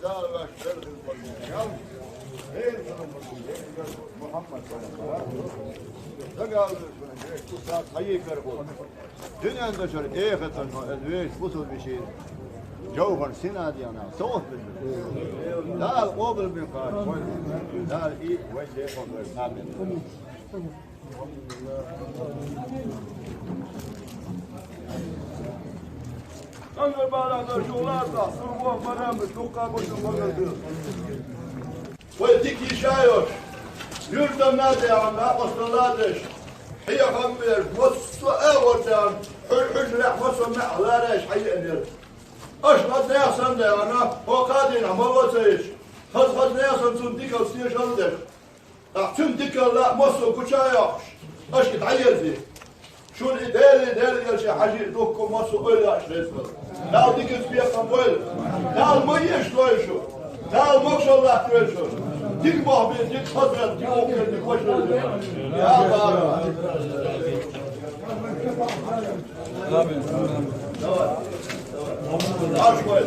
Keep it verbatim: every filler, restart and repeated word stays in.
Дала ваьш берзан. Мухьаммад. Дагавлаш ваьш, шу сагӀа хьайикар хӀу. Дуьнен дашар эхатан хӀу, аз вешан бусалба вешин. Жовхар синадиана, совгӀат биза. Дала къобал бин кхаш. Дала и вай декъал бер. Амин. Ангар бара да шулата, сурго барам, дукка бу магазин. Вай дика йиш йоацаш, юртана даьгӀан, накъостал ладеш, хьехам беш, массо а агӀор даьгӀан, хьуж-, хьуьжарехь массо а маьӀ лараш хьаеанера. Аша хаза наьха санна даьгӀана, хьо кхадийна хьо мало ца йиш. Хаза-хаза наьха санна цунна дикал стешал деш. Ахь цуьнан дикал а массо а гуча а йоккхуш, аша и дӀаерзий. Шуна и Дела, Дела елча хьажий дуккха массо а ойла аш хеза. Дала дикаца бекхам бойла. Дала ма еш дой шу. Дала могашалла латтавойла шу. Дика бохь бе, дика хаза, дика охкар, дика вашар. Я Аллах. Амин. Давай. Давай. Аш вай.